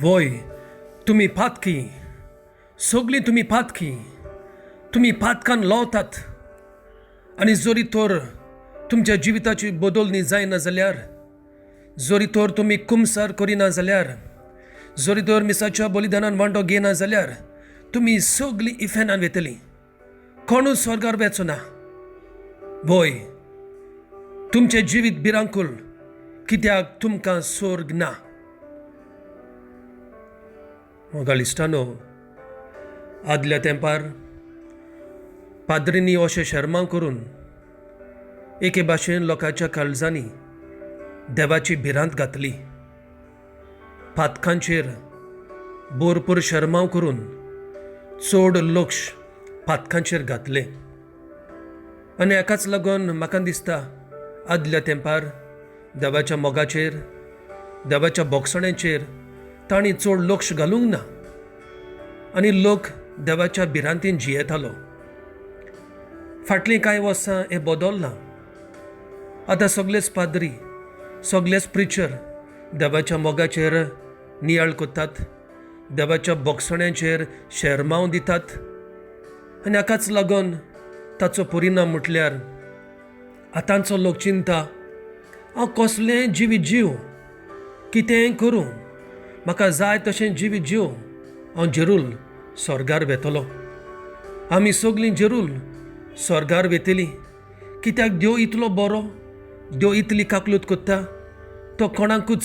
वय, तुमी पातकी, सगळीं तुमी पातकी, तुमी पातकान लवतात आनी जरी तर तुमच्या जिविताची बदलणी जायना जाल्यार, जरी तर तुमी कुमसार करिना जाल्यार, जरी तर मिसाच्या बलिदानान वांटो घेयना जाल्यार तुमी सगळीं इफेनान वेतलीं. कोणूच स्वर्गार वेचो ना. वय, तुमचें जिवीत भिरांकूळ, कित्याक तुमकां स्वर्ग ना. मोगाळ इश्टानो, आदल्या तेंपार पाद्रींनी अशें शर्मांव करून एके भाशेन लोकांच्या काळजांनी देवाची भिरांत घातली. पातकांचेर भरपूर शर्मांव करून चड लक्ष पातकांचेर घातलें आनी हाकाच लागून म्हाका दिसता आदल्या तेंपार देवाच्या मोगाचेर, देवाच्या बोगसण्याचेर तांणी चड लक्ष घालूंक ना आनी लोक देवाच्या भिरांतीन जियेतालो. फाटलीं कांय वर्सां हें बदल्लां. आतां सगलेच पाद्री, सगलेच प्रिचर देवाच्या मोगाचेर नियाळ करतात, देवाच्या बोगसण्याचेर शेरमांव दितात आनी हाकाच लागून ताचो परिणाम म्हटल्यार आतांचो लोक चिंता, हांव कसलें जिवीत जीव, कितेंय करूं, म्हाका जाय तशें जिवीत जीव, हांव जेरूल स्वर्गार वेतलो. आमी सगळीं जेरूल स्वर्गार वेतलीं, कित्याक देव इतलो बरो, देव इतली काकलूत कोत्ता, तो कोणाकूच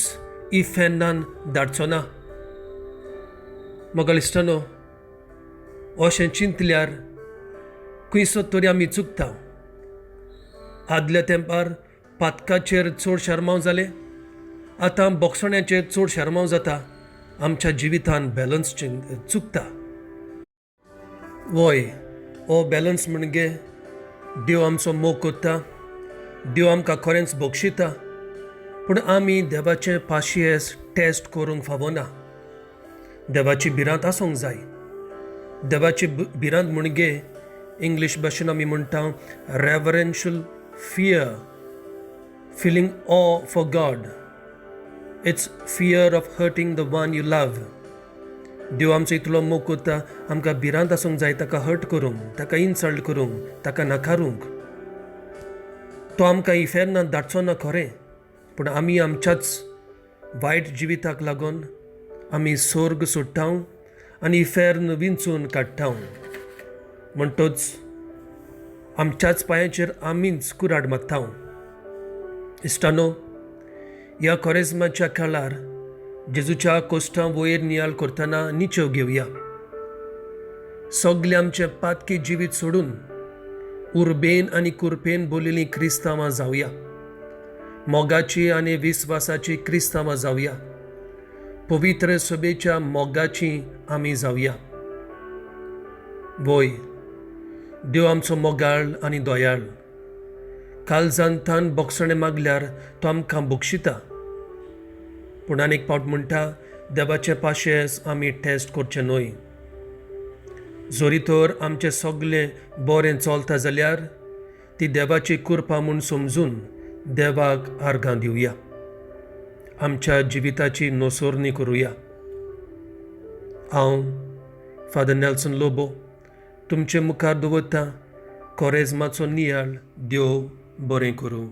इफेर्नान धाडचो ना. मोगाळ इश्टानो, अशें चिंतल्यार खंयसर तरी आमी चुकता. आदल्या तेंपार पातकाचेर चड शर्मांव जाले, आतां बोगसण्याचेर चड शर्मांव जाता. आमच्या जिवितान बॅलन्स चुकता. वय, हो बॅलन्स म्हणजे देव आमचो मोग कोत्ता, देव आमकां खरेंच बक्षिता, पूण आमी देवाचें पाशियेस टेस्ट करूंक फावना. देवाची भिरांत आसूंक जाय. देवाची भिरांत म्हणजे इंग्लीश भाशेन आमी म्हणटा reverential fear, feeling awe for God. It's fear of hurting the one you love. देव आमचो इतलो मोग कोत्ता, आमकां भिरांत आसूंक जाय ताका हर्ट करूंक, ताका इन्सल्ट करूंक, ताका नाकारूंक. तो आमकां इफेर्नात धाडचो ना खरें, पूण आमी आमच्याच वायट जिविताक लागून आमी सोर्ग सोडटा आनी इफेर्न विंचून काडटा. म्हणटच आमच्याच पांयाचेर आमीच कुराड मारता. इश्टानो, ह्या कोरेज्माच्या काळार जेजूच्या कोश्टां वयर नियाळ करतना निचेव घेवया. सगळे आमचें पातकी जिवीत सोडून उर्बेन आनी कुरपेन बोलिल्लीं क्रिस्तांवां जावया. मोगाची आनी विस्वासाची क्रिस्तांवां जावया. पवित्र सभेच्या मोगाची आमी जावया. वय, देव आमचो मोगाळ आनी दयाळ. काळजान तान बोगसणें मागल्यार तो आमकां बक्षिता, पूण आनीक फावट म्हणटा, देवाचें पाशेस आमी टेस्ट करचें न्हय. जरी तर आमचें सगळें बरें चलता जाल्यार ती देवाची कृपा म्हूण समजून देवाक आर्गां दिवया. आमच्या जिविताची नोसरणी करुया. हांव फादर नेल्सन लोबो तुमचे मुखार दवरता कोरेज्माचो नियाळ. देव बरें करूं.